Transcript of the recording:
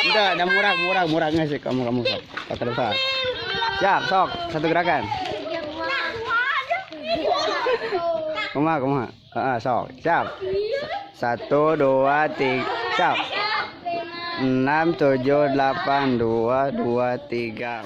Enggak, ada murah, murah, murah nggak sih kamu kamu sok. Ke depan. Siap, sok, satu gerakan. Kumaha, kumaha. Heeh, sok. Siap. Satu, dua, tiga, siap. 6, 7, 8, 2, 2, 3.